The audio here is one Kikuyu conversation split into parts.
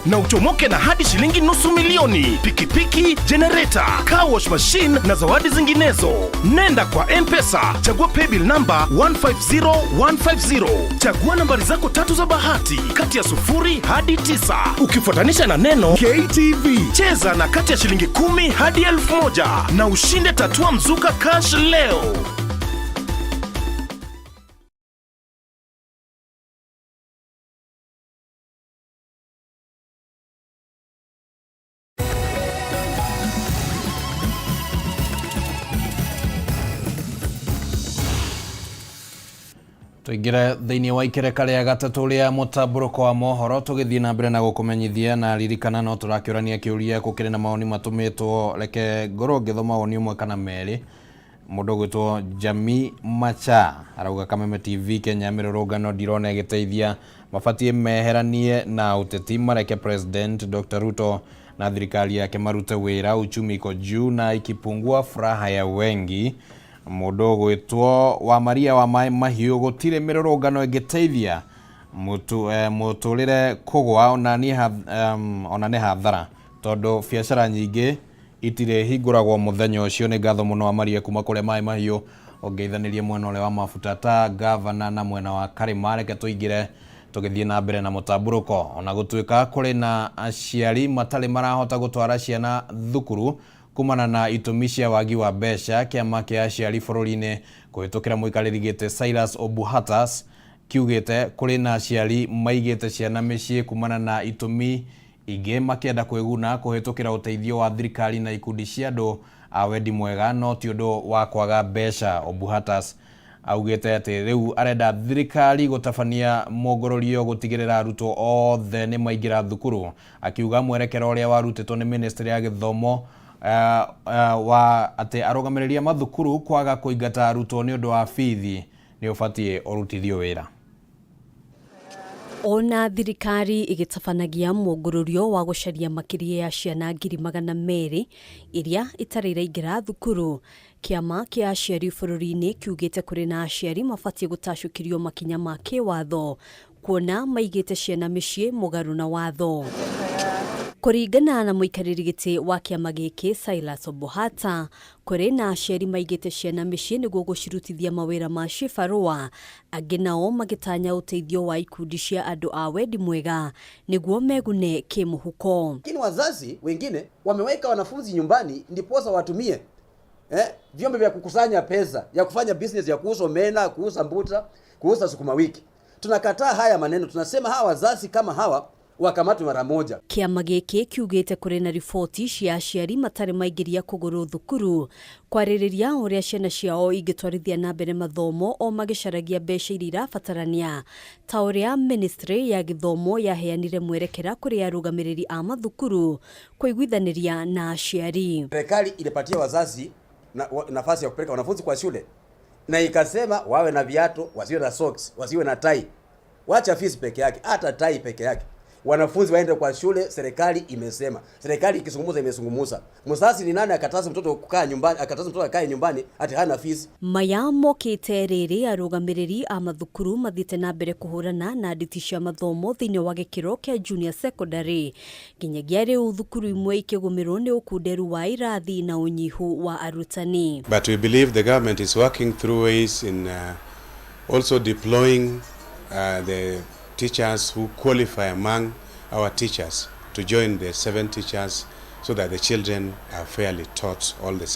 na uchomoke na hadi shilingi 500,000, pikipiki, generator, car wash machine na zawadi zinginezo. Nenda kwa M-Pesa, chagua paybill number 150150, chagua nambari zako tatu za bahati kati ya 0 hadi 9, ukifuatanisha na neno KTV. Cheza na kati ya shilingi 10 hadi 1,000 na ushinde Tatua Mzuka Cash leo. Tũingĩre thĩinĩ wa ikereka rĩa gatatũ rĩa mũtambũrũko wa mohoro, tũgĩthiĩ na mbere na gũkũmenyithia na ririkana no tũrakĩũrania kĩũria. Gũkĩrĩ na mawoni matũmĩtwo, reke ngorwo ngĩthoma woni ũmwe kana merĩ. Mũndũ ũgwĩtwo Jami Macha arauga, "Kameme TV Kenya, mĩrũrũngano ndirona ĩgĩteithia. Mabatiĩ meheranie na ũteti, mareke President Dr Ruto na thirikari yake marute wĩra. Uchumi iko juu na ikipungua furaha ya wengi." Mũndũ ũgwĩtwo wa Maria wa Maĩ Mahiũ, "Gũtirĩ mĩrũrũngano ĩngĩteithia mũtũrĩre kũgwa, ona nĩ hathara tondũ biacara nyingĩ itirĩ hingũragwo mũthenya ũcio." Nĩ ngatho mũno wa Maria kuma kũrĩa Maĩ Mahiũ, ũngeithanĩrie mwena ũrĩa wa mabuta ta gavana na mwena wa Karĩma. Reke tũingĩre tũgĩthiĩ na mbere na mũtambũrũko. Ona gũtuĩka kũrĩ na aciari matarĩ marahota gũtwara ciana thukuru kumana na itũmi cia wagi wa mbeca, kĩama kĩa aciari bũrũri-inĩ kũhĩtũkĩra mũikarĩri gĩtĩ Silas Obuhatas kiugĩte kũrĩ na aciari maigĩte ciana mĩciĩ kumana na itũmi ingĩ, makĩenda kwĩguna kũhĩtũkĩra ũteithio wa thirikari na ikundi cia andũ a wendi mwega, no ti ũndũ wa kwaga mbeca. Obuhatas augĩte atĩ rĩu arenda thirikari gũtabania mũngũrũrio gũtigĩrĩra arutwo othe nĩ maingĩra thukuru, akiuga mwerekera ũrĩa warutĩtwo nĩ ministry ya gĩthomo wa atĩ arũgamĩrĩri a mathukuru kwaga kũingata arutwo nĩ ũndũ wa bithi nĩ ũbatiĩ ũrutithio wĩra. Ona thirikari ĩgĩtabanagia mũngũrũrio wa gũcaria makĩria ya ciana 200,000 iria itarĩ iraingĩra thukuru, kĩama kĩa aciari bũrũri-inĩ kiugĩte kũrĩ na aciari mabatiĩ gũtacũkĩrio makinya ma kĩwatho kuona maigĩte ciana mĩciĩ mũgarũ na watho. Kũringana na mũikarĩri gĩtĩ wa kĩama gĩkĩ Silas Obohata, kũrĩ na aciari maigĩte ciana mĩciĩ nĩguo gũcirutithia mawĩra ma cibarũa, angĩ nao magĩtanya ũteithio wa ikundi cia andũ a wendi mwega nĩguo megune kĩmũhuko. Lakini wazazi wengine wameweka wanafunzi nyumbani ndiposa watumie vyombo vya kukusanya pesa ya kufanya business ya kuuza omena, kuuza mbuta, kuuza sukuma wiki. Tunakataa haya maneno, tunasema hawa wazazi kama hawa wakamatwe mara moja. Kĩama gĩkĩ kiugĩte kũrĩ na riboti cia aciari matarĩ maingĩria kũgũrũ thukuru kwarĩrĩria ũrĩa ciana ciao ingĩtwarithia na mbere mathomo o magĩcaragia mbeca iria irabatarania, ta ũrĩa ministry ya gĩthomo yaheanire mwerekera kũrĩ arũgamĩrĩri a mathukuru kũiguithanĩria na aciari. Serikali ilipatia wazazi nafasi ya kupeleka wanafunzi kwa shule na ikasema wawe na viatu, wasiwe na socks, wasiwe na tai. Wacha fees peke yake, hata tai peke yake. Wanafunzi waende kwa shule, serikali imesema. Serikali ikizungumza imezungumza. Mzazi ni nani akataza mtoto kukaa nyumbani, akataza mtoto akae nyumbani ati hana fees? Maya mokĩte rĩrĩ arũgamĩrĩri a mathukuru mathiĩte na mbere kũhũrana na nditi cia mathomo thĩinĩ wa gĩkĩro kĩa junior secondary, nginyagia rĩu thukuru imwe ikĩgũmĩrwo nĩ ũkunderu wa irathi na ũnyihu wa arutani. But we believe the government is working through ways in also deploying the teachers who qualify among our teachers to join the seven teachers so that the children are fairly taught all the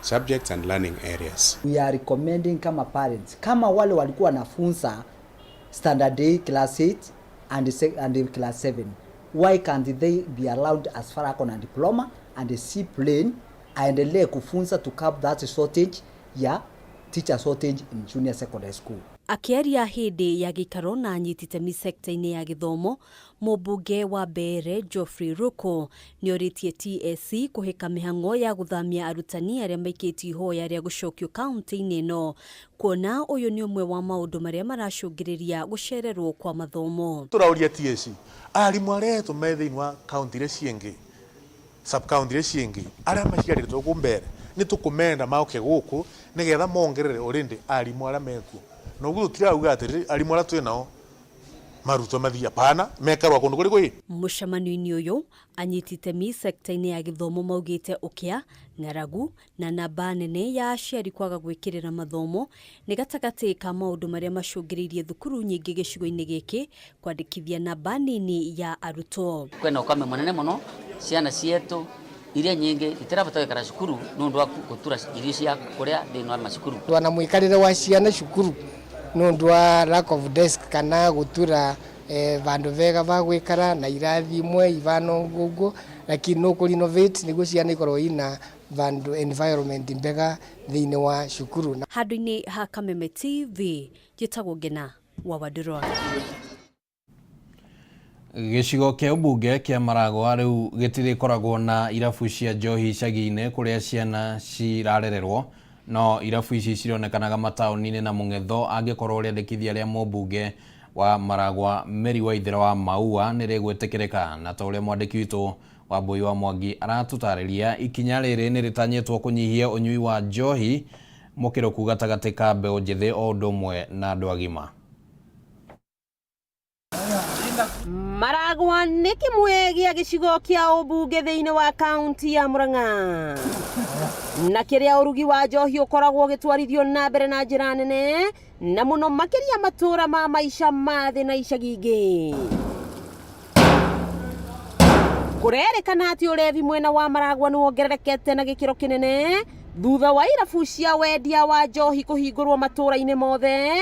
subjects and learning areas. We are recommending kama parents, kama wale walikuwa wanafunza standard 8, class 8 and class 7, why can't they be allowed as far ako na diploma and a C plane aendelee kufunza to cap that shortage ya teacher shortage in junior secondary school? Akĩaria hĩndĩ ya gĩikaro na anyiti itemi sekta-inĩ ya gĩthomo, mũmbunge wa Mbeere Geoffrey Ruku nĩorĩtie TSC kũhĩka mĩhang'o ya gũthamia arutani arĩa maikĩtie ihoya rĩa gũcokio kaunti-inĩ ĩno, kuona ũyũ nĩ ũmwe wa maũndũ marĩa maracũngĩrĩria gũcererwo kwa mathomo. Tũrauria TSC arimũ arĩa me thĩinĩ wa kaunti iria ciĩngĩ, sub county iria ciĩngĩ, arĩa maciarĩtwo kũ mbere, nĩ tũkũmenda moke gũkũ nĩgetha mongerere already arimũ arĩa mekuo. Na ũguo tũtirauga atĩrĩ arimũ arĩa twĩ nao Marutwo mathii apana mekarwa kundu kuri kwi. Mũcemanio-inĩ ũyũ anyiti itemi sekta-inĩ ya gĩthomo maugĩte ũkĩa, ng'aragu na namba nene ya aciari kwaga gwĩkĩrĩra mathomo nĩ gatagatĩ ka maũndũ marĩa macũngĩrĩirie thukuru nyingĩ gĩcigo-inĩ gĩkĩ kwandĩkithia namba nini ya arutwo. Kwĩna ũkame mũnene mũno, ciana cietu iria nyingĩ itirabota gũikara cukuru nĩ ũndũ wa gũtura irio cia kũrĩa thĩinĩ wa macukuru. Wana mwikarire wa ciana cukuru nĩ ũndũ wa lack of desk kana gutura vandu vega va gwikara na irathi imwe ivano nguguo, lakini no ku renovate niguo ciana ikorwo ina vandu environment mbega thiini wa cukuru. Handũ-inĩ ha Kameme TV, njĩtagwo Ngena wa Wandũrwa. Gĩcigo kĩa ũmbunge kĩa Maragwa rĩu gĩtirĩkoragwo na irabu cia njohi icagi-inĩ kũrĩa ciana cirarererwo, no irabu ici cironekanaga mataũni-inĩ na mũng'etho angĩkorwo rĩandĩkithia rĩa mũmbunge wa Maragwa Mary Waithera wa Maua nĩ rĩgwĩtĩkĩrĩka. Na ta ũrĩa mwandĩki witũ Wambui wa Mwangi aratũtarĩria, ikinya rĩrĩ nĩ rĩtanyĩtwo kũnyihia ũnyui wa njohi mũkĩrũku gatagatĩ ka mbeũ njĩthĩ o ũndũ ũmwe na andũ agima. Maragwa nĩ kĩmwe gĩa gĩcigo kĩa ũmbunge thĩinĩ wa kaunti ya Murang'a, na kĩrĩa ũrugi wa njohi ũkoragwo ũgĩtwarithio na mbere na njĩra nene, na mũno makĩria matũra ma maica ma thĩ na icagi ingĩ. Kũrerĩkana atĩ ũrevi mwena wa Maragwa nĩ wongererekete na gĩkĩro kĩnene thutha wa irabu cia wendia wa njohi kũhingũrwo matũra-inĩ mothe,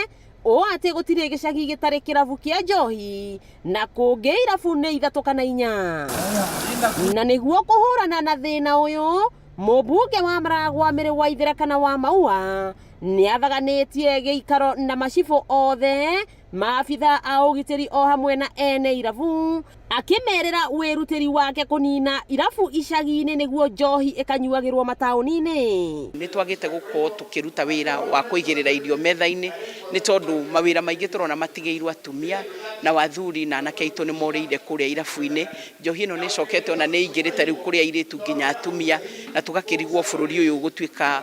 ũũ atĩ gũtirĩ gĩcagi gĩtarĩ kĩrabu kĩa njohi na kũngĩ irabu nĩ 3 kana 4. Na nĩguo kũhũrana na thĩna ũyũ, mũmbunge wa Maragwa Mary Waithera kana wa Maua nĩ athaganĩtie gĩikaro na macibũ othe, maabitha a ũgitĩri o hamwe na ene irabu, akĩmerĩra wĩrutĩri wake kũnina irabu icagi-inĩ nĩguo njohi ĩkanyuagĩrwo mataũni-inĩ. Nĩ twagĩte gũkorwo tũkĩruta wĩra wa kũigĩrĩra irio metha-inĩ nĩ tondũ mawĩra maingĩ tũrona matigĩirwo atumia na wathuri na anake aitũ nĩ morĩire kũrĩa irabu-inĩ. Njohi ĩno nĩ ĩcokete ona nĩ ĩingĩrĩte rĩu kũrĩa airĩtu nginya atumia, na tũgakĩrigwo bũrũri ũyũ ũgũtuĩka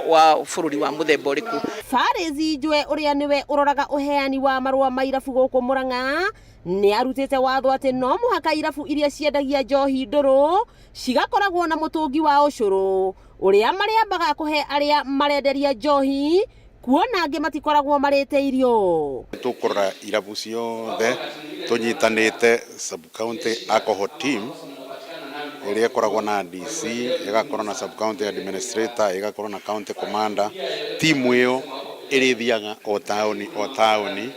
wa bũrũri wa mũthemba ũrĩkũ. Faris Njue ũrĩa nĩwe ũroraga ũheani wa marũa ma irabu gũkũ Murang'a nĩ arutĩte watho atĩ no mũhaka irabu iria ciendagia njohi ndũrũ cigakoragwo na mũtũngi wa ũcũrũ ũrĩa marĩambaga kũhe arĩa marenderia njohi, kuona angĩ matikoragwo marĩte irio. Tũkũrora irabu ciothe tũnyitanĩte sub county alcohol team ĩrĩa ĩkoragwo na DC, ĩgakorwo na sub county administrator, ĩgakorwo na county commander. Timu ĩyo ĩrĩthiaga o taũni o taũni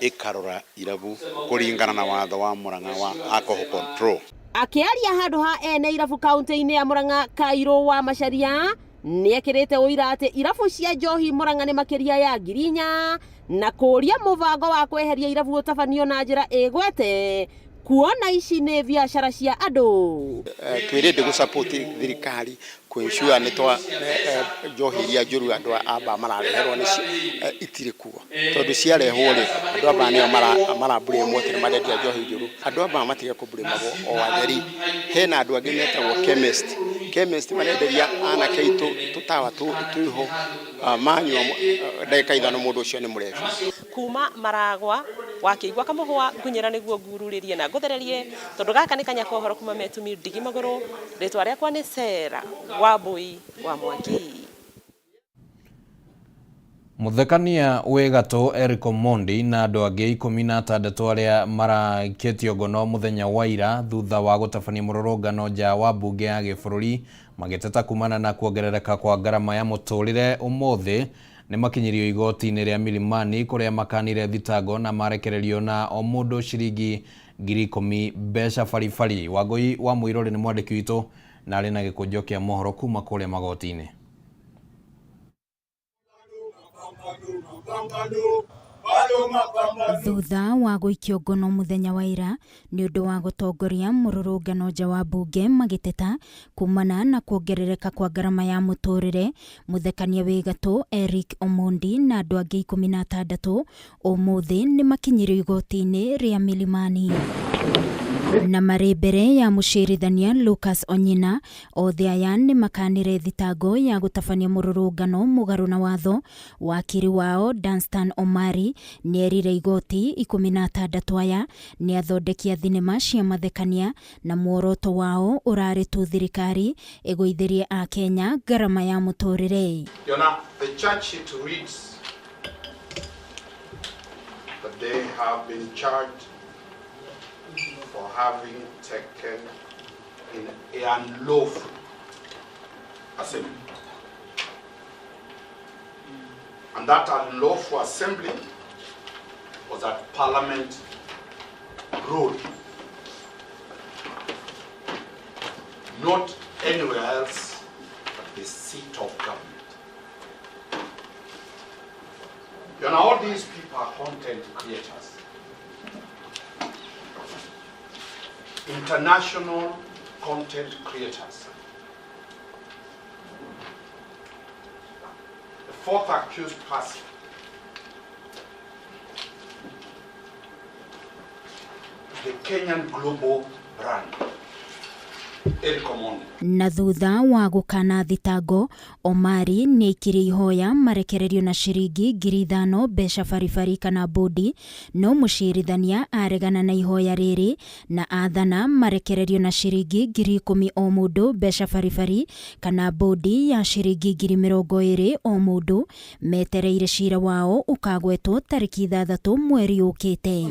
ĩkarora irabu kũringana na watho wa Murang'a wa alcohol control. Akĩaria handũ ha ene irabu kaunti-inĩ ya Murang'a Kairũ wa Macharia nĩekĩrĩte ũira atĩ irabu cia njohi Murang'a nĩ makĩria ya 4,000 na kũria mũbango wa kweheria irabu ũtabanio na njĩra ĩgwete, kuona ici nĩ biacara cia andũ. Twĩrĩndĩ gũ support thirikari kũ ensure nĩ twa njohi iria njũru andũ a bar marareherwo nĩ itirĩ kuo, tondũ ciarehwo rĩ andũ a bar nĩo marablame atĩ nĩ marendia njohi njũru. Andũ a bar matige kũblamagwo o atheri. Hena andũ angĩ metagwo chemist. Chemist marenderia anake aitũ tũtawa twĩho, manyua ndagĩka 5 mũndũ ũcio nĩ mũrebi. Kuma Maragwa wakĩigua kamũhwa ngunyĩra nĩguo ngururĩrie na ngũthererie, tondũ gaka nĩ kanya ka ũhoro kuma Metumi ndigi magũrũ. Rĩtwa rĩakwa nĩ Sarah Wambui wa Mwangi. Mũthekania wĩ gatũ Eric Omondi na andũ angĩ 16 arĩa marakĩtio ngono mũthenya wa ira thutha wa gũtabania mũrũrũngano nja wa mbunge ya gĩbũrũri magĩteta kumana na kuongerereka kwa ngarama ya mũtũrĩre ũmũthĩ nĩ makinyirio igoti-inĩ rĩa Milimani kũrĩa makanire thitango na marekererio na o mũndũ ciringi 10,000 mbeca baribari. Wangũi wa Mũirũrĩ nĩ mwandĩki witũ na arĩ na gĩkũnjo kĩa mohoro kuma kũrĩa magoti-inĩ. Thutha wa gũikio ngono mũthenya wa ira nĩ ũndũ wa gũtongoria mũrũrũngano nja wa mbunge magĩteta kumana na kuongerereka kwa ngarama ya mũtũrĩre, mũthekania wĩ gatũ Eric Omondi na andũ angĩ 16 ũmũthĩ nĩ makinyirio igoti-inĩ rĩa Milimani. Na marĩ mbere ya mũcirithania Lucas Onyina, othe aya nĩ makanire thitango ya gũtabania mũrũrũngano mũgarũ na watho. Wakiri wao Danstan Omari nĩerire igoti 16 aya nĩ athondeki a thinema cia mathekania na muoroto wao ũrarĩ tu thirikari ĩgũithĩrie Akenya ngarama ya mũtũrĩre. Your Honor, the charge sheet reads that they have been charged for having taken in a unlawful assembly. And that unlawful assembly was at Parliament Road, not anywhere else but the seat of government. You know, all these people are content creators. International content creators. The fourth accused person is the Kenyan global brand, Eric Omondi. Na thutha wa gũkana thitango, Omari nĩaikirie ihoya marekererio na ciringi 5,000 mbeca baribari kana bodi, no mũcirithania aregana na ihoya rĩrĩ na athana marekererio na ciringi 10,000 o mũndũ mbeca baribari kana bodi ya ciringi 20,000 o mũndũ, metereire cira wao ũkagwetwo tarĩki 6 mweri ũkĩte.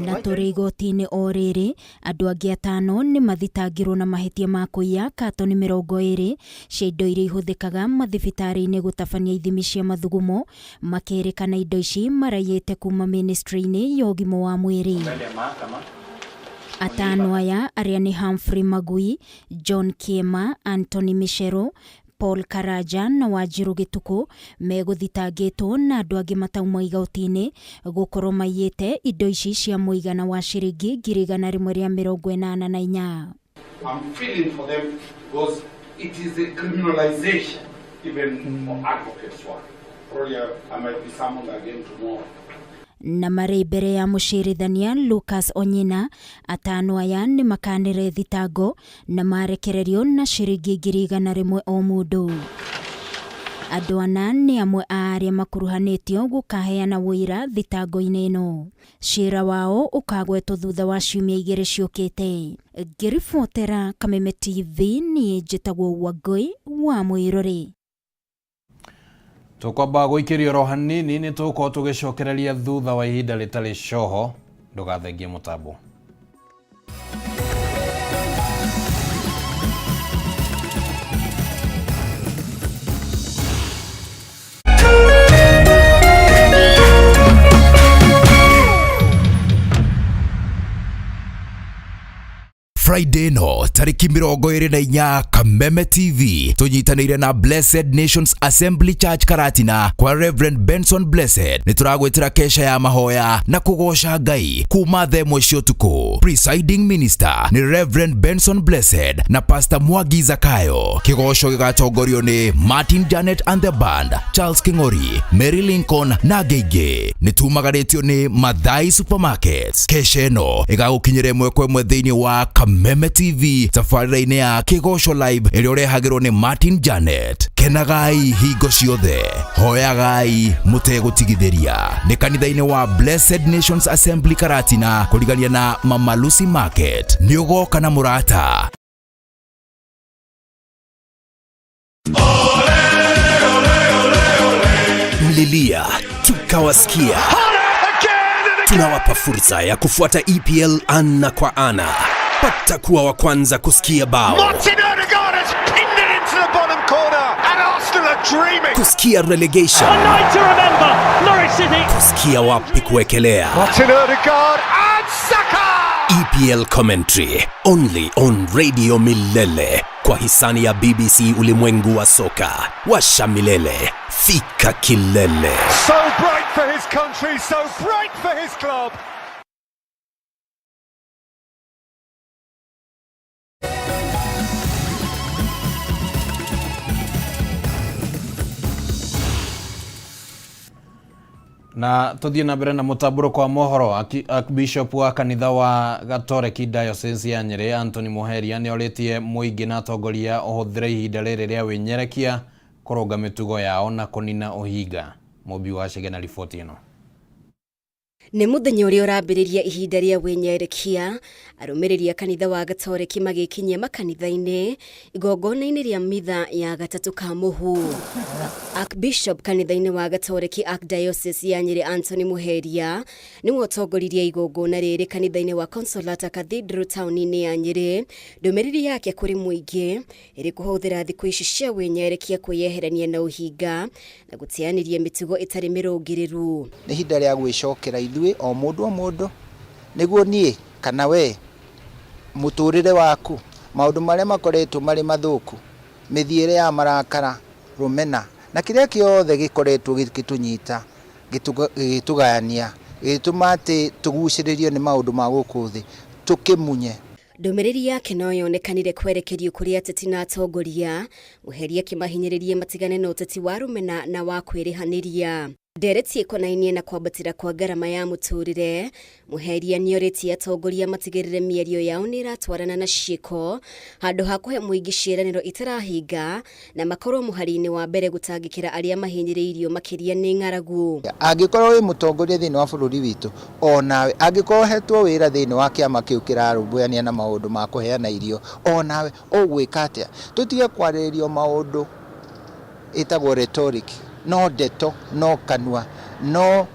Na tũrĩ igoti-inĩ o rĩrĩ, andũ angĩ 5 nĩ mathitangirwo na mahĩtia ma kũiya katoni 20 cia indo iria ihũthĩkaga mathibitarĩ-inĩ gũtabania ithimi cia mathugumo, makĩrĩkana indo ici maraiyĩte kuma ministry-inĩ ya ũgima wa mwĩrĩ. 5 aya arĩa nĩ Humphrey Magui, John Kiema, Anthony Michero, Paul Karanja na Wanjiru Gĩtukũ megũthitangĩtwo na andũ angĩ matauma igoti-inĩ gũkorwo maiyĩte indo ici cia mũigana wa ciringi 184. I'm feeling for them because it is a criminalization even for advocates work. Probably I might be summoned again tomorrow. Na marĩ mbere ya mũcirithania Lucas Onyina, 5 aya nĩ makanire thitango na marekererio na ciringi 100,000 o mũndũ. Andũ 4 nĩ amwe a arĩa makuruhanĩtio gũkaheana ũira thitango-inĩ ĩno. Cira wao ũkagwetwo thutha wa ciumia 2 ciũkĩte. Ngĩribotera Kameme TV, niĩ njĩtagwo Wangũi wa Mwĩrori. Tũkwamba gũikĩrio ro hanini nĩ tũgũkorwo tũgĩcokereria thutha wa ihinda rĩtarĩ coho, ndũgathengie mũtambo. Friday no tariki 24 Kameme TV tunyitanire na Blessed Nations Assembly Church Karatina kwa Reverend Benson Blessed ni turagwitira kesha ya mahoya na kugosha Ngai kuma thaa 1 cia utuku. Presiding minister ni Reverend Benson Blessed na Pastor Mwangi Zakayo. Kigosho gigatongorio ni Martin Janet and the band, Charles Kingori, Mary Lincoln na Ngeige. Ni tumagaritio ni Mathai Supermarkets. Kesha ino igagukinyira ĩmwe kwa ĩmwe thiini wa Kameme TV tabarĩra-inĩ ya Kĩgoco Live ĩrĩa ũrehagĩrwo nĩ Martin Janet. Kenagai hingo ciothe, hoyagai mũtegũtigithĩria. Nĩ kanitha-inĩ wa Blessed Nations Assembly Karatina kũrigania na Mama Lucy Market. Nĩ ũgoka na mũrata. Mlilia tukawasikia. Tunawapa fursa ya kufuata EPL ana kwa ana. Pata kuwa wa kwanza kusikia bao. Martin Odegaard has pinned it into the bottom corner and Arsenal are dreaming. Kusikia relegation. A night to remember, Norwich City. Kusikia wapi kuwekelea. Martin Odegaard and Saka. EPL commentary only on Radio Milele kwa hisani ya BBC ulimwengu wa soka. Washa milele, fika kilele. So bright for his country, so bright for his club. Na tuthie na mbere na mutamburuko wa mohoro. Archbishop wa kanitha wa Gatoreki Diocese ya Nyeri Anthony Muheria nĩorĩtie mũingĩ na atongoria ũhũthĩre ihinda rĩrĩ rĩa wĩnyerekia kũrũnga mĩtugo yao na kũnina ũhinga. Mũmbi wa Chege na riboti ĩno. Nĩ mũthenya ũrĩa ũrambĩrĩria ihinda rĩa wĩnyerekia, arũmĩrĩri a kanitha wa Gatoreki magĩkinyia makanitha-inĩ igongona-inĩ rĩa mitha ya gatatũ ka mũhu. Archbishop kanitha-inĩ wa Gatoreki Archdiocese ya Nyeri Anthony Muheria nĩwe ũtongoririe igongona rĩrĩ kanitha-inĩ wa Consolata Cathedral taũni-inĩ ya Nyeri. Ndũmĩrĩri yake kũrĩ mũingĩ ĩrĩ kũhũthĩra thikũ ici cia wĩnyerekia kwĩyeherania na ũhinga na gũteanĩria mĩtugo ĩtarĩ mĩrũngĩrĩru. Nĩ ihinda rĩa gwĩcokera ithuĩ o mũndũ o mũndũ, nĩguo niĩ kana we mũtũrĩre waku, maũndũ marĩa makoretwo marĩ mathũku, mĩthiĩre ya marakara, rũmena na kĩrĩa kĩothe gĩkoretwo gĩgĩtũnyita, gĩgĩtũgayania, gĩgĩtũma atĩ tũgucĩrĩrio nĩ maũndũ ma gũkũ thĩ, tũkĩmunye. Ndũmĩrĩri yake no yonekanire kwerekerio kũrĩ ateti na atongoria, Muheria akĩmahinyĩrĩria matigane na ũteti wa rũmena na wa kwĩrĩhanĩria. Ndereti ĩkonainie na kwambatĩra kwa ngarama ya mũtũrĩre, Muheria nĩorĩtie atongoria matigĩrĩre mĩario yao nĩĩratwarana na ciĩko handũ ha kũhe mũingĩ ciĩranĩro itarahinga na makorwo mũhari-inĩ wa mbere gũtangĩkĩra arĩa mahinyĩrĩirio makĩria nĩ ng'aragu. Angĩkorwo wĩ mũtongoria thĩinĩ wa bũrũri witũ, onawe angĩkorwo ũhetwo wĩra thĩinĩ wa kĩama kĩu kĩrarũmbũyania na maũndũ ma kũheana irio, onawe ũgwĩka atĩa? Tũtige kwarĩrĩrio maũndũ ĩtagwo rhetoric, no ndeto, no kanua, no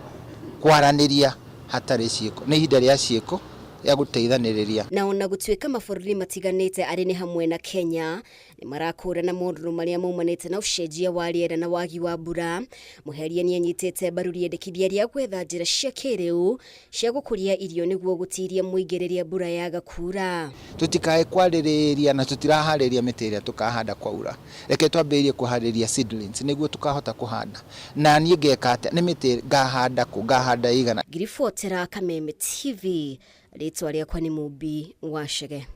kwaranĩria hatarĩ ciĩko. Nĩ ihinda rĩa ciĩko ya gũteithanĩrĩria. Na ona gũtuĩka mabũrũri matiganĩte arĩ nĩ hamwe na Kenya nĩ marakũrana moritũ marĩa maumanĩte na ũcenjia wa rĩera na wagi wa mbura, Muheria nĩanyitĩte mbaru rĩendekithia rĩa gwetha njĩra cia kĩrĩu cia gũkũria irio nĩguo gũtiria mũingĩ rĩrĩa mbura yaga kura. Tũtikae kwarĩrĩria na tũtiraharĩria mĩtĩ ĩrĩa tũkahanda kwaura. Reke twambĩrĩrie kũharĩria seedlings nĩguo tũkahota kũhanda. Na niĩ ngeka atĩa? Nĩ mĩtĩ ngahanda kũ? Ngahanda ĩigana? Ngiribotera Kameme TV, rĩtwa rĩakwa nĩ Mũmbi wa Chege.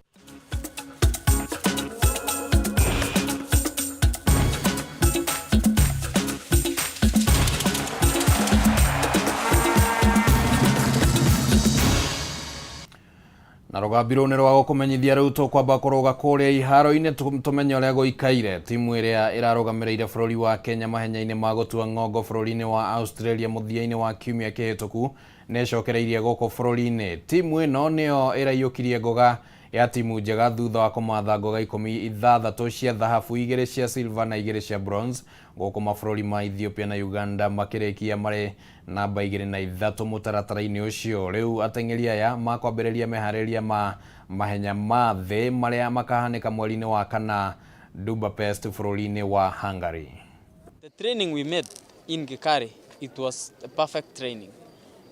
Na rũgambi rũu nĩ rwa gũkũmenyithia rĩu tũkwamba kũrũga kũrĩa iharo-inĩ tũmenye ũrĩa gũikaire. Timu ĩrĩa ĩrarũgamĩrĩire bũrũri wa Kenya mahenya-inĩ ma gũtua ng'ongo bũrũri-inĩ wa Australia mũthia-inĩ wa kiumia kĩhĩtũku nĩĩcokereirie gũkũ bũrũri-inĩ. Timu ĩno nĩyo ĩraiyũkirie ngoga ya timu njega thutha wa kũmatha ngoga 16 cia thahabu, 2 cia silver na 2 cia bronze, gũkũ mabũrũri ma Ethiopia na Uganda makĩrĩkia marĩ namba 2 na 3 mũtaratara-inĩ ũcio. Rĩu ateng'eri aya makwambĩrĩria meharĩria ma mahenya ma thĩ marĩa makahanĩka mweri-inĩ wa kana Budapest bũrũri-inĩ wa Hungary. The training we made in Gikari, it was a perfect training.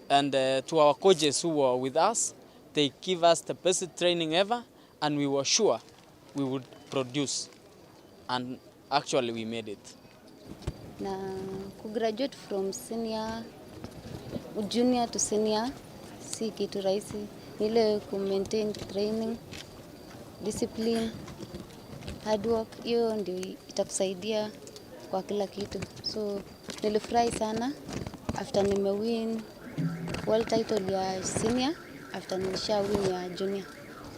And to our coaches who were with us, they give us the best training ever, and we were sure we would produce. And actually we made it. Na kugraduate from senior, junior to senior, si kitu rahisi. Ni ile ku maintain training, discipline, hard work, hiyo ndio itakusaidia kwa kila kitu. So nilifurahi sana after nimewin world title ya senior, after nilisha win ya junior.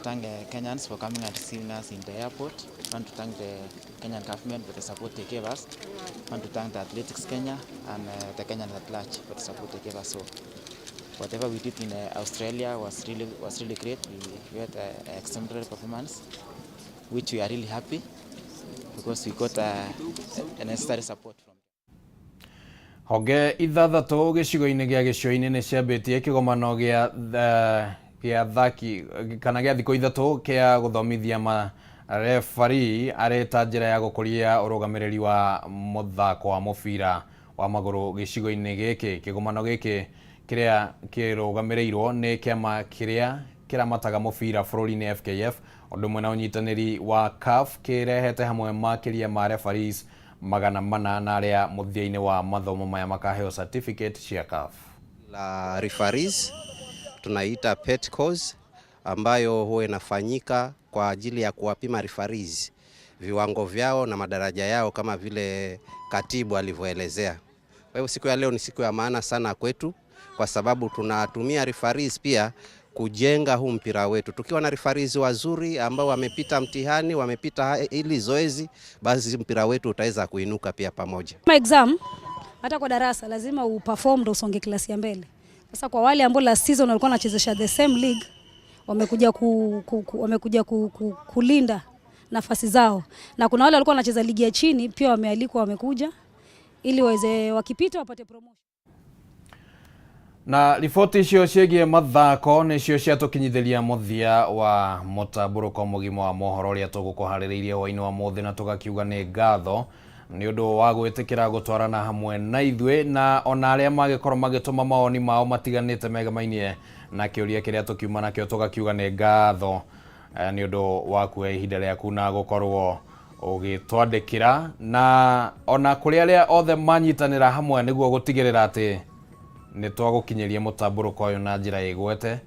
Thank the Kenyans for coming and seeing us in the airport. Want to thank the Kenyan government for the support they gave us. Want to thank the Athletics Kenya and the Kenyans at large for the support they gave us. So whatever we did in Australia was really great. We had an exemplary performance, which we are really happy because we got a necessary support from. Honge ithathatũ gĩcigo-inĩ gĩa gĩcũa-inĩ nĩ ciambĩtie kĩgomano gĩa thaki kana gĩa thikũ ithatũ kĩa gũthomithia marefari arĩ ta njĩra ya gũkũria ũrũgamĩrĩri wa mũthako wa mũbira wa magũrũ gĩcigo-inĩ gĩkĩ. Kĩgomano gĩkĩ kĩrĩa kĩrũgamĩrĩirwo nĩ kĩama kĩrĩa kĩramataga mũbira bũrũri-inĩ FKF, ũndũ ũmwe na ũnyitanĩri wa CAF, kĩrehete hamwe makĩria ma referees 400 na arĩa mũthia-inĩ wa mathomo maya makaheo certificate cia CAF. La referees tunaita pet course ambayo huwa inafanyika kwa ajili ya kuwapima referees viwango vyao na madaraja yao kama vile katibu alivyoelezea. Kwa hivyo siku ya leo ni siku ya maana sana kwetu, kwa sababu tunatumia referees pia kujenga huu mpira wetu. Tukiwa na referees wazuri ambao wamepita mtihani, wamepita hili zoezi, basi mpira wetu utaweza kuinuka pia pamoja. Kama exam hata kwa darasa lazima uperform ndo usonge class ya mbele. Sasa kwa wale ambao last season walikuwa wanachezesha the same league wamekuja kulinda nafasi zao, na kuna wale walikuwa wanacheza ligi ya chini pia wamealikwa, wamekuja ili waweze wakipita wapate promotion. Na riboti icio ciĩgiĩ mathako nĩcio ciatũkinyithĩria mũthia wa mũtambũrũko mũgima wa mohoro ũrĩa tũgũkũharĩrĩirie hwaĩ-inĩ wa mũthĩ, na tũgakiuga nĩ ngatho nĩ ũndũ wa gwĩtĩkĩra gũtwarana hamwe na ithuĩ, na ona arĩa magĩkorwo magĩtũma mawoni mao matiganĩte megamainie na kĩũria kĩrĩa tũkiuma nakĩo, tũgakiuga nĩ ngatho nĩ ũndũ wa kuoya ihinda rĩaku na gũkorwo ũgĩtwandĩkĩra, na ona kũrĩ arĩa othe manyitanĩra hamwe nĩguo gũtigĩrĩra atĩ nĩ twagũkinyĩria mũtambũrũko ũyũ na njĩra ĩgwete.